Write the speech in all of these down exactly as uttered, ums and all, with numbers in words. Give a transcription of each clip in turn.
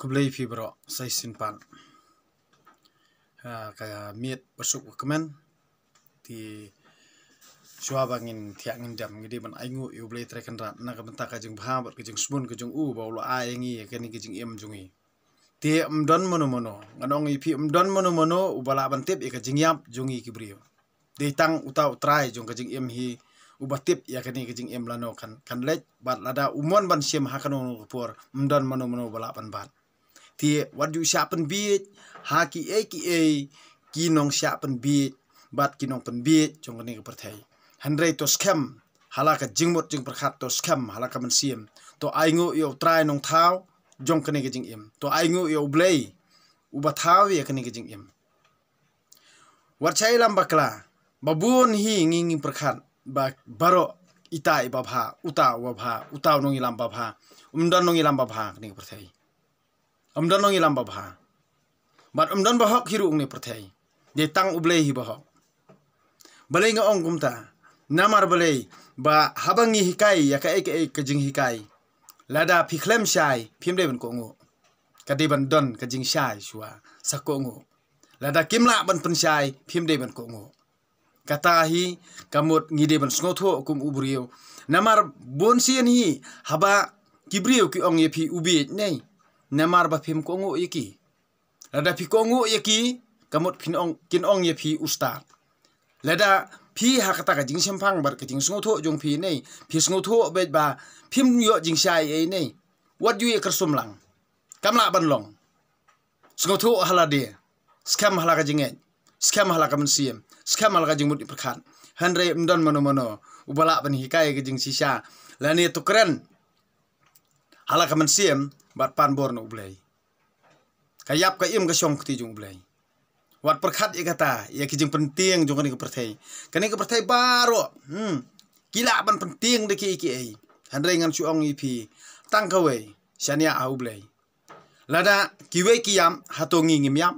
Khublei phi baroh sa shisien pat. Ha ka miet ba suk ba kmen, te shuwa ba ngin thiah ngin dem, ngi dei ban ainguh ïa U Blei Trai Kynrad na ka bynta ka jingbha bad ka jingsbun ka jong u ba u la ai ïa ngi ïa kane ka jingim jong ngi. Te ym don mano mano, ngan ong ïa phi, ym don mano mano uba lah ban tip ïa ka jingïap jong ngi ki briew. Dei tang uta U Trai jong ka jingim hi uba tip ïa kane ka jingim lano kan, kan leit, bad lada u mon ban shim ha kano kano ka por, ym don mano mano ba lah ban bat. Te wat ju shah pynbiej ha kiei kiei ki nongshah pynbiej bad ki nongpynbiej jong kane ka pyrthei. Hynrei to skhem ha la ka jingmut jingpyrkhat, to skhem ha la ka mynsiem, to ainguh ïa U Trai Nongthaw jong kane ka jingim, to ainguh ïa U Blei uba thaw ïa kane ka jingim. Wat shah ïalam bakla, ba bun hi ngi ngi pyrkhat ba baroh ita iba bha, uta uba bha, uta u nongïalam ba bha. Ym don nongïalam ba bha ha kane ka pyrthei. Ym don nongïalam ba bha. Bad ym don ba hok hi ruh ha kane ka pyrthei. Dei tang U Blei hi ba hok. Balei nga ong kumta? Namar balei? Ba haba ngi hikai ïa kaei kaei ka jinghikai, lada phi khlem shai, phim dei ban kohnguh. Ka dei ban don ka jingshai shuwa, sa kohnguh. Lada kim lah ban pynshai, phim dei ban kohnguh. Kata hi ka mut ngi dei ban sngewthuh kum u briew. Namar bun sien hi haba ki briew ki ong ïa phi u bieit, ne, namar ba phim kohnguh ïa ki. Lada phi kohnguh ïa ki, ka mut phin ong, kin ong ïa phi u stad. Lada phi ha kata ka jingshemphang bad ka jingsngewthuh jong phi, ne, phi sngewthuh beit ba phim ïoh jingshai ei, ne, wat ju ïa kyrsum lang. Kam lah ban long. Sngewthuh ha lade, skhem ha la ka jingngeit, skhem ha la ka mynsiem, skhem ha la ka jingmut jingpyrkhat. Hynrei ym don mano mano uba lah ban hikai ka jingshisha lane to kren ha la ka mynsiem bad pan bor na U Blei. Ka ïap ka im ka shong kti jong U Blei. Wat pyrkhat ïa kata, ïa ki jingpyntieng jong kane ka pyrthei. Kane ka pyrthei baroh, hmm, ki lah ban pyntieng da kiei kiei. Hynrei ngan shu ong ïa phi, tang kawei, shaniah ha U Blei. Lada kiwei ki ïap, hato ngi ngim ïap?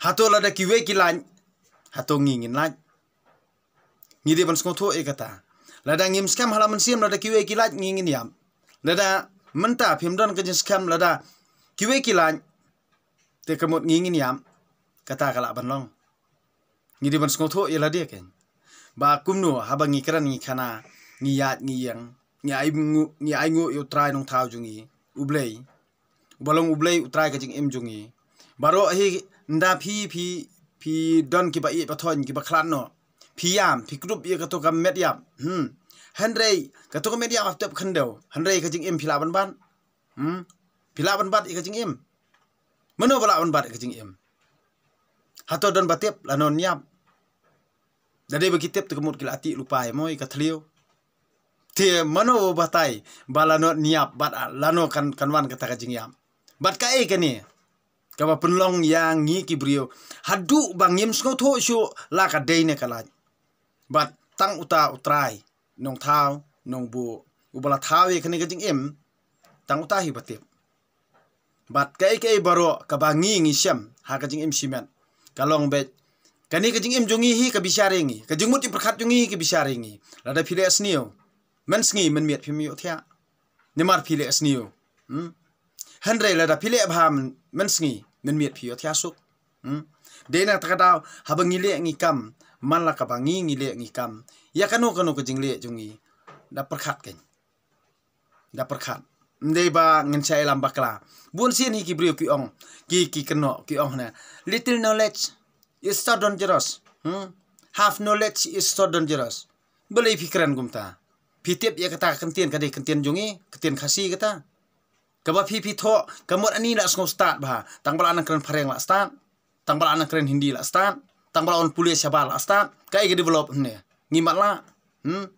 Hato lada kiwei ki lait, hato ngi ngin lait? Ngi dei ban sngewthuh ïa kata. Lada ngim skhem ha la mynsiem, lada kiwei ki lait, ngi ngin ïap. Lada mynta phim don ka jingskhem, lada kiwei ki lait, te ka mut ngi ngin ïap, kata ka lah ban long. Ngi dei ban sngewthuh ïa lade kein. Ba kumno haba ngi kren ngi khana, ngi ïaid ngi ïeng, ngi ainguh, ngi ainguh ïa U Trai Nongthaw jong ngi, U Blei. Uba long U Blei U Trai ka jingim jong ngi. Baroh hi, ynda phi, phi, phi don kiba ïeit ba thoiñ, kiba khlad noh. Phi ïam, phi kdup ïa kato ka met ïap. Hmm. Hynrei kato ka met ïap hap tep khyndew. Hynrei ka jingim phi lah ban bat? Hmm. Phi lah ban bat ïa ka jingim? Mano ba lah ban bat ïa ka jingim? Hato don ba tip lano ïap? Da dei ba ki tip te ka mut ki la tih lypa mo ïa ka thliew. Te mano ba batai ba lano ïap bad lano kan, kan wan kata ka jingïap? Bad kaei kane kaba pynlong ïa ngi ki briew haduh ba ngim sngewthuh shuh la ka dei ne ka lait. Bad tang uta U Trai Nongthaw Nongbuh uba la thaw ïa kane ka jingim, tang uta hi ba tip. Bad kaei kaei baroh kaba ngi ngi shem ha ka jingim shimet, ka long beit kane ka jingim jong ngi hi ka bishar ïa ngi, ka jingmut jingpyrkhat jong ngi hi ka bishar ïa ngi. Lada phi leh sniew, mynsngi mynmiet phim ïohthiah. Namar phi leh sniew. Hmm? Hynrei lada phi leh bha myn-, mynsngi mynmiet phi ïohthiah suk. Hmm? Dei na kata ka daw haba ngi leh ngi kam, man la kaba ngi ngi leh ngi kam ïa kano kano ka jingleh jong ngi, da pyrkhat kein. Da pyrkhat. Ym dei ba ngin shah ïalam bakla. Bun sien hi ki briew ki ong, ki, ki kynnoh ki ong ne, little knowledge is so dangerous. Hmm? Half knowledge is so dangerous. Balei phi kren kumta? Phi tip ïa kata ka kyntien, ka dei kyntien jong ngi, kyntien Khasi kata. Kaba phi phi thoh, ka mut ani la sngew stad bha, tang ba la nang kren phareng la stad, tang ba la nang kren Hindi la stad, tang ba la wan pule shabar la stad, kaei ka develop hynne? Ngi mat la. Hmm?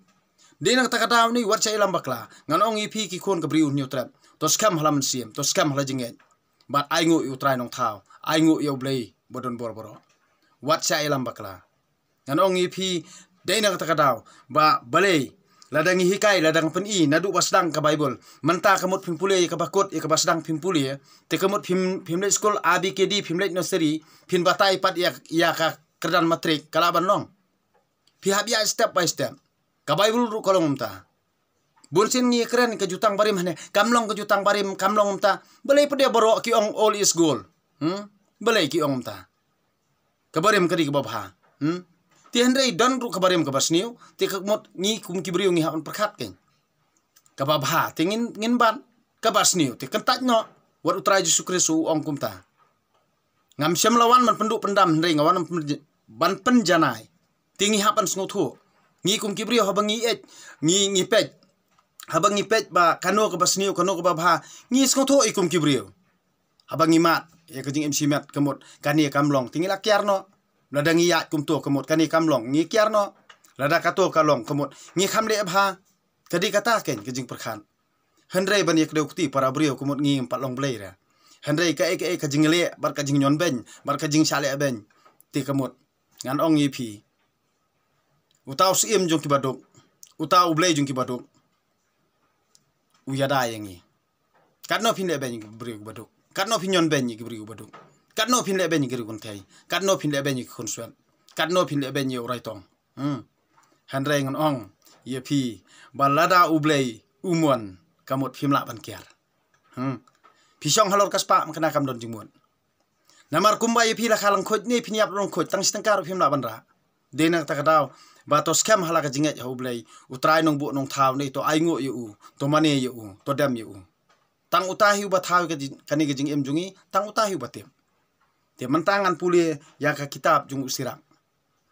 Dei na kata ka daw ni wat shah ïalam bakla. Ngan ong ïa phi ki khun ka Bri U Hynñiewtrep, to skhem ha la mynsiem, to skhem ha la jingngeit. Bad ainguh ïa U Trai Nongthaw, ainguh ïa U Blei ba don bor baroh. Wat shah ïalam bakla. Ngan ong ïa phi, dei na kata ka daw ba balei, lada ngi hikai, lada ngi pyni naduh ba sdang ka Baibl. Mynta ka mut phim pule ïa kaba kut, ïa kaba sdang phim pule. Te ka mut phim, phim leit skul A B K D, phim leit nursery, phin batai pat ïa, ïa ka kyrdan matrik, ka lah ban long? Phi hap ïaid step by step. Ka Baibl ruh ka long kumta. Bun sien ngi kren ka jutang barim hane, kam long ka jutang barim, kam long mynta. Balei pat de baroh ki ong all is gold? Hmm? Balei ki ong mynta? Ka barim ka dei kaba bha. Hmm? Te hynrei don ruh ka barim kaba sniew, te ka mut ngi kum ki briew ngi hap ban pyrkhat kein. Kaba bha te ngin, ngin bat, kaba sniew te kyntait noh. Wat U Trai Jisu Khrist u ong kumta. Ngam shym la wan ban pynduh pyndam hynrei nga wan ban pyn-, ban pynjanai. Te ngi hap ban sngewthuh. Ngi kum ki briew haba ngi ïeit, ngi, ngi peit. Haba ngi peit ba kano kaba sniew, kano kaba bha, ngi sngewthuh ïa kum ki briew. Haba ngi mad ïa ka jingim shimet, ka mut kane kam long, te ngi la kiar noh. Lada ngi ïaid kumto, ka mut kane kam long, ngi kiar noh. Lada kato ka long, ka mut ngi kham leh bha. Ka dei kata kein ka jingpyrkhat. Hynrei ban ïa kdew kti para briew, ka mut ngim pat long Blei re. Hynrei kaei kaei ka jingleh bad ka jingñion beiñ bad ka jingshah leh beiñ, te ka mut ngan ong ïa phi, uta u Syiem jong kiba duk, uta U Blei jong kiba duk, u ïada ïa ngi. Katno phin leh beiñ ïa ki briew kiba duk, katno phin ñion beiñ ïa ki briew kiba duk, katno phin leh beiñ ïa ki riewkynthei, katno phin leh beiñ ïa ki khunswet, katno phin leh beiñ ïa u Raitong. Hmm. Hynrei ngan ong ïa phi ba lada U Blei u mon, ka mut phim lah ban kiar. Hmm. Phi shong halor ka spah, mynta kam don jingmut. Namar kumba ïa phi la kha lyngkhuid ne phin ïap lyngkhuid, tang shi tyngka ruh phim lah ban rah. Dei na kata ka daw ba to skhem ha la ka jingngeit ha U Blei, U Trai Nongbuh Nongthaw, ne to ainguh ïa u, to mane ïa u, to dem ïa u. Tang uta hi uba thaw ïa ka jing-, kane ka jingim jong ngi, tang uta hi uba tip. Te mynta ngan pule ïa ka kitab jong u Sirak.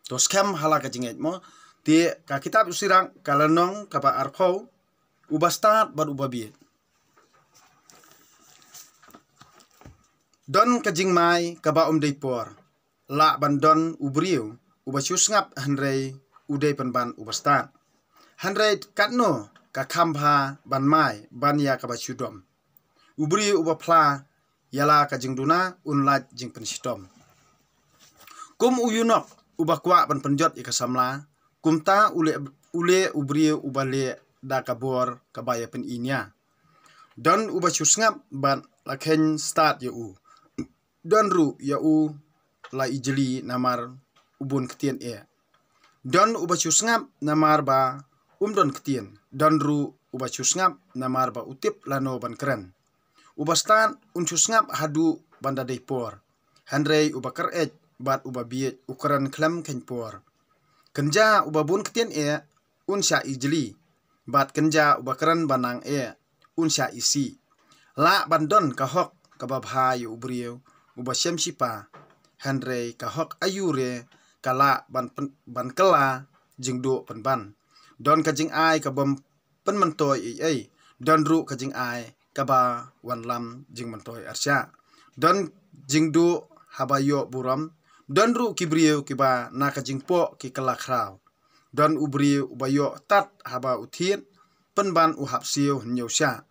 To skhem ha la ka jingngeit mo. Te ka kitab u Sirak, ka lynnong kaba arphew, uba stad bad uba bieit. Don ka jingmai kaba ym dei por. Lah ban don u briew uba shu sngap hynrei u dei pynban uba stad. Hynrei katno ka kham bha ban mai ban ïa kaba shu dom. U briew uba phla ïa la ka jingduna un lait jingpynshitom. Kum u ïunok uba kwah ban pynjot ïa ka samla, kumta u leh, u leh u briew uba leh da ka bor kaba ïa pyni nia. Don uba shu sngap bad la kheiñ stad ïa u. Don ruh ïa u la ijli namar u bun ktien eh. Don uba shu sngap namar ba um don ktien. Don ruh uba shu sngap namar ba u tip lano ban kren. Uba stad un shu sngap haduh ban da dei por. Hynrei uba kyreit bad uba bieit u kren khlem kheiñ por. Kynja uba bun ktien eh un shah ijli, bad kynja uba kren ba nang eh un shah isih. Lah ban don ka hok kaba bha ïa u briew uba shem shipa, hynrei ka hok aiu re ka lah ban pyn-, ban kylla jingduh pynban. Don ka jingai ka bym pynmyntoi ei ei, don ruh ka jingai kaba wanlam jingmyntoi arshah. Don jingduh haba ïoh burom, don ruh ki briew kiba na ka jingpoh ki kylla khraw. Don u briew uba ïoh tad haba u thied, pynban u hap siew hynñiew shah.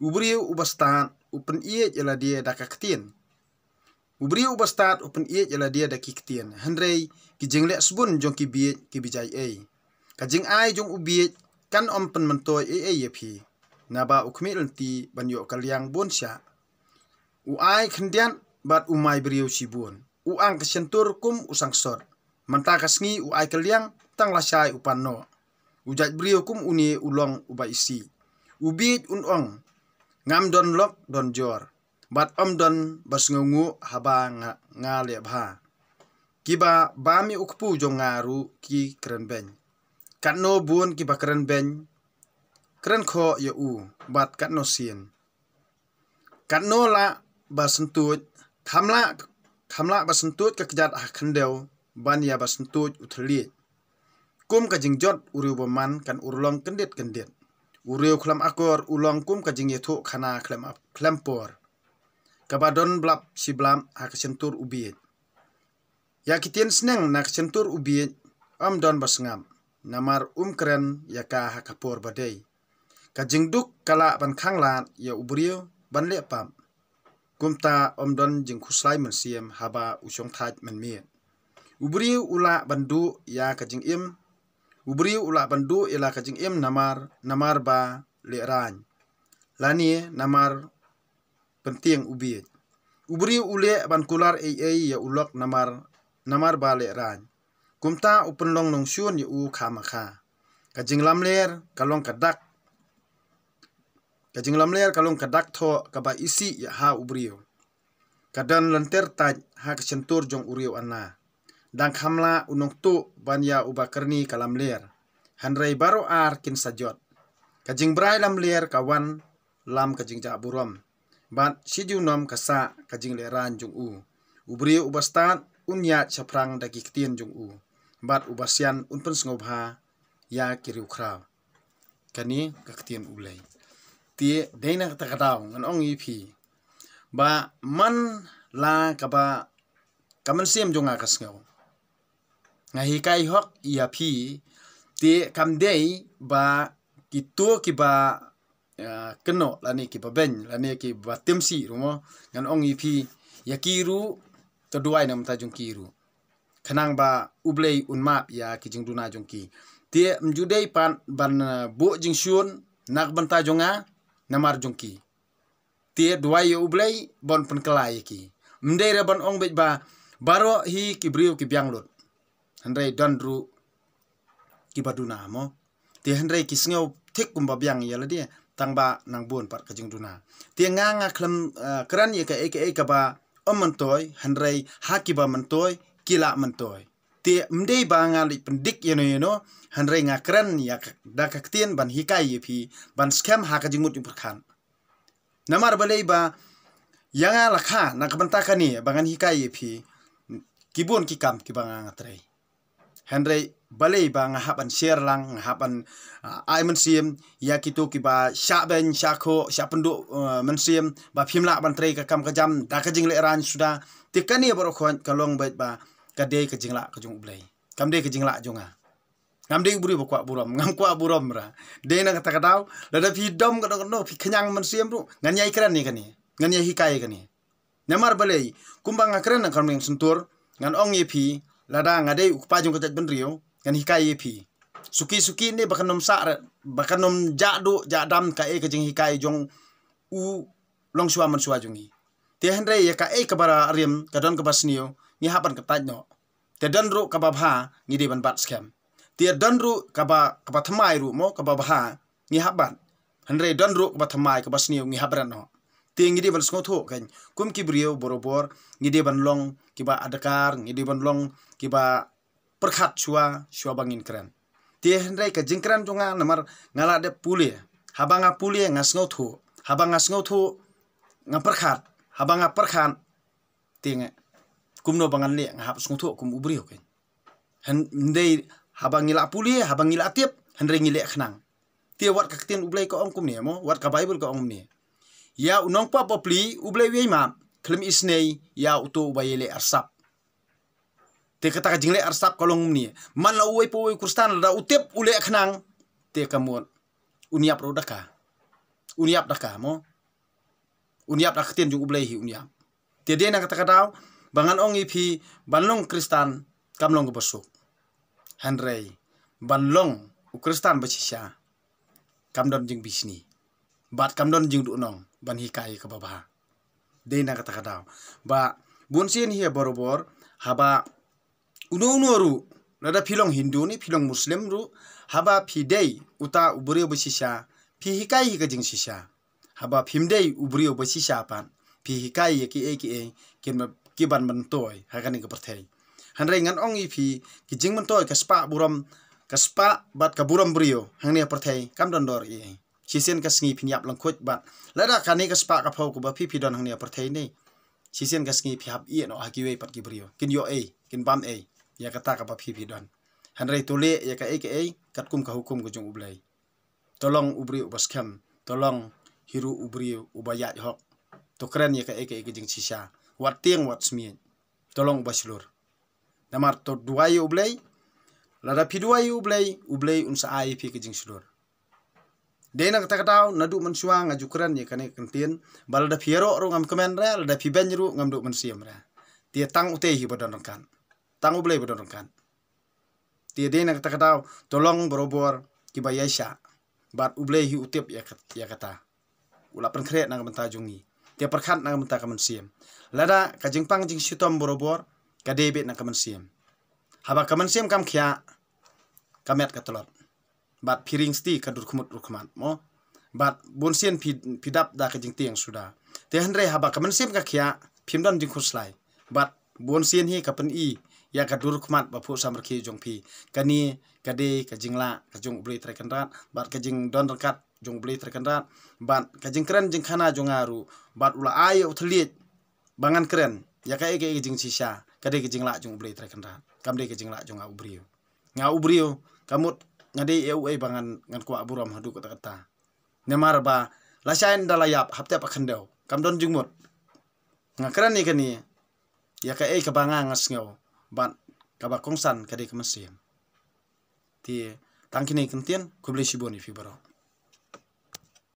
U briew uba stad u pynïeit ïa lade da ka ktien. U briew uba stad u pynïeit ïa lade da ki ktien, hynrei ki jingleh sbun jong ki bieit ki bijai ei. Ka jingai jong u bieit kan ym pynmyntoi ei ei ïa phi, naba u khmih lynti ban ïoh ka liang bun shah. U ai khyndiat bad u mai briew shibun. U ang ka shyntur kum u sangsot. Mynta ka sngi u ai ka liang, tang lashai u pan noh. U jait briew kum une u long uba isih. U bieit un ong, ngam don lok don jor, bad ym don ba sngewnguh haba nga, nga leh bha. Kiba bam ïa u kpu jong nga ruh ki kren beiñ. Katno bun kiba kren beiñ, kren khoh ïa u, bad katno sien. Katno lah ba syntuid, kham lah, kham lah ba syntuid ka kjat ha khyndew, ban ïa ba syntuid u thylliej. Kum ka jingjot u riew bymman kan urlong kyndit kyndit. U riew khlem akor u long kum ka jingïathuh khana khlem ap-, khlem por. Kaba don blap shi blap ha ka shyntur u bieit. Ïa ki ktien sneng na ka shyntur u bieit, ym don ba sngap, namar um kren ïa ka ha ka por ba dei. Ka jingduk ka lah ban khanglad ïa u briew ban leh pap. Kumta ym don jingkhuslai mynsiem haba u shongthait mynmiet. U briew u lah ban duh ïa ka jingim. U briew u lah ban duh ïa la ka jingim namar, namar ba lehraiñ, lane namar pyntieng u bieit. U briew u leh ban kular ei ei ïa u lok namar, namar ba lehraiñ. Kumta u pynlong nongshun ïa u kha ma kha. Ka jinglamler ka long ka dak Ka jinglamler ka long ka dak thoh kaba isih ïa ha u briew. Ka don lynter tait ha ka shyntur jong u riew anna. Dang kham lah u nongtuh ban ïa uba kyrni ka lamler. Hynrei baroh ar kin sa jot. Ka jingbrai lamler ka wan lam ka jingjah burom. Bad shi junom ka sah ka jinglehrain jong u. U briew uba stad un ïaid shaphrang da ki ktien jong u. Bad uba sian un pynsngewbha ïa ki riewkhraw. Kane ka ktien U Blei. Te dei na kata ka daw ngan ong ïa phi ba man la kaba ka mynsiem jong nga ka sngew, nga hikai hok ïa phi. Te kam dei ba kito kiba, ah, kynnoh lane kiba beiñ lane kiba timsi ruh mo, ngan ong ïa phi, ïa ki ruh to duwai na ka bynta jong ki ruh, khnang ba U Blei un map ïa ki jingduna jong ki. Te ym ju dei pat ban, ah, buh jingshun na ka bynta jong nga namar jong ki. Te duwai ïa U Blei ban pynkylla ïa ki. Ym dei re ban ong beit ba baroh hi ki briew ki biang lut. Hynrei don ruh kiba duna mo. Te hynrei ki sngew thik kumba biang ïa lade, tang ba nang bun pat ka jingduna. Te nga nga khlem, ah, kren ïa kaei kaei kaba ym myntoi, hynrei ha kiba myntoi ki lah myntoi. Te ym dei ba nga leit pyndik ïano ïano, hynrei nga kren ïa ka, da ka ktien ban hikai ïa phi ban skhem ha ka jingmut jingpyrkhat. Namar balei ba ïa nga la kha na ka bynta kane ba ngan hikai ïa phi, ki bun ki kam kiba nga nga trei. Hynrei balei ba nga hap ban share lang, nga hap ban, ah, ai mynsiem ïa kito kiba shah beiñ, shah khoh, shah pynduh, ah, mynsiem ba phim lah ban trei ka kam ka jam da ka jinglehrain suda. Te kane baroh khoit ka long beit ba ka dei ka jinglah ka jong U Blei. Kam dei ka jinglah jong nga. Ngam dei u briew ba kwah burom, ngam kwah burom ra. Dei na kata ka daw, lada phi dom ka dong ka dong, phi khñiang mynsiem ruh, ngan ïai kren ïa kane, ngan ïai hikai ïa kane. Namar balei, kumba nga kren na ka mynsiem shyntur, ngan ong ïa phi, lada nga dei u kpa jong ka jaitbynriew, ngan hikai ïa phi. Suki suki ne ba kan ym sah re, ba kan ym jah duh jah dam kaei ka jinghikai jong u longshuwa manshuwa jong ngi. Te hynrei ïa kaei kaba rim, ka don kaba sniew, ngi hap ban kyntait noh. Te don ruh kaba bha, ngi dei ban bat skhem. Te don ruh kaba, kaba thymmai ruh mo, kaba bha, ngi hap bat. Hynrei don ruh kaba thymmai, kaba sniew, ngi hap rat noh. Te ngi dei ban sngewthuh kan, kum ki briew borabor, ngi dei ban long kiba adkar, ngi dei ban long kiba pyrkhat shuwa, shuwa ba ngin kren. Te hynrei ka jingkren jong nga namar nga la dep pule. Haba nga pule nga sngewthuh. Haba nga sngewthuh nga pyrkhat. Haba nga pyrkhat te nga, kumno ba ngan leh, nga hap sngewthuh kum u briew kan. Hynrei haba ngi la pule, haba ngi la tip, hynrei ngi leh khnang. Te wat ka ktien U Blei ka ong kumne mo, wat ka Baibl ka ong kumne. Ïa u nongpop bapli, U Blei u ïai map, khlem isynei ïa uto uba ïaleh arsap. Te kata ka jingleh arsap ka long kumne. Man la uwei pa uwei u Khristan lada u tip u leh khnang, te ka mut un ïap ruh da ka. Un ïap da ka mo. Un ïap da ka ktien jong U Blei hi un ïap. Te dei na kata ka daw ba ngan ong ïa phi, ban long Khristan kam long kaba suk. Hynrei ban long u Khristan ba shisha kam don jingbishni. Bad kam don jingduhnong ban hikai kaba bha. Dei na kata ka daw ba bun sien hi barabor, haba uno uno ruh, lada phi long Hindu ne phi long Muslim ruh, haba phi dei uta u briew ba shisha, phi hikai hi ka jingshisha. Haba phim dei u briew ba shisha pat, phi hikai ïa kiei kiei kin ba, ki ban myntoi ha kane ka pyrthei. Hynrei ngan ong ïa phi, ki jingmyntoi ka spah burom, ka spah bad ka burom briew hangne ha pyrthei kam don dor ei ei. Shisien ka sngi phin ïap lyngkhuit bad lada kane ka spah ka phew kaba phi phi don hangne ha pyrthei ne, shisien ka sngi phi hap ïeh noh ha kiwei pat ki briew, kin ïoh ei, kin bam ei ïa kata kaba phi phi don. Hynrei to leh ïa kaei kaei katkum ka hukum ka jong U Blei. To long u briew uba skhem, to long hi ruh u briew uba ïaid hok. To kren ïa kaei kaei ka jingshisha, wat tieng wat smiej. To long uba shlur. Namar to duwai ïa U Blei. Lada phi duwai ïa U Blei, U Blei un sa ai ïa phi ka jingshlur. Dei na kata ka daw, naduh mynshuwa nga ju kren ïa kane ka ktien ba lada phi ïaroh ruh ngam kmen re, lada phi beiñ ruh ngam duh mynsiem re. Te tang utei hi ba don ryngkat. Tang U Blei ba don ryngkat. Te dei na kata ka daw, to long barabor kiba ïaishah. Bad U Blei hi u tip ïa kat-, ïa kata. U la pynkhreh na ka bynta jong ngi. Te pyrkhat na ka bynta ka mynsiem. Lada ka jingpang jingshitom barabor ka dei beit na ka mynsiem. Haba ka mynsiem kam khiah, ka met ka tlot. Bad phi ring sti ka dur khmut dur khmat mo. Bad bun sien phi, phi dap da ka jingtieng suda. Te hynrei haba ka mynsiem ka khiah, phim don jingkhuslai. Bad bun sien hi ka pyni ïa ka dur khmat ba phuh samrkhie jong phi. Kane ka dei ka jinglah ka jong U Blei Trai Kynrad, bad ka jingdon ryngkat jong U Blei Trai Kynrad, bad ka jingkren jingkhana jong nga ruh, bad u la ai ïa u thylliej ba ngan kren ïa kaei kaei ka jingshisha, ka dei ka jinglah jong U Blei Trai Kynrad, kam dei ka jinglah jong nga u briew. Nga u briew, ka mut nga dei ïa uei ba ngan, ngan kwah burom haduh katta katta. Namar ba lashai ynda la ïap, hap tep ha khyndew, kam don jingmut. Nga kren ïa kane ïa kaei kaba nga, nga sngew, bad kaba kongsan ka dei ka mynsiem. Te tang kine ki ktien, khublei shibun ïa phi baroh.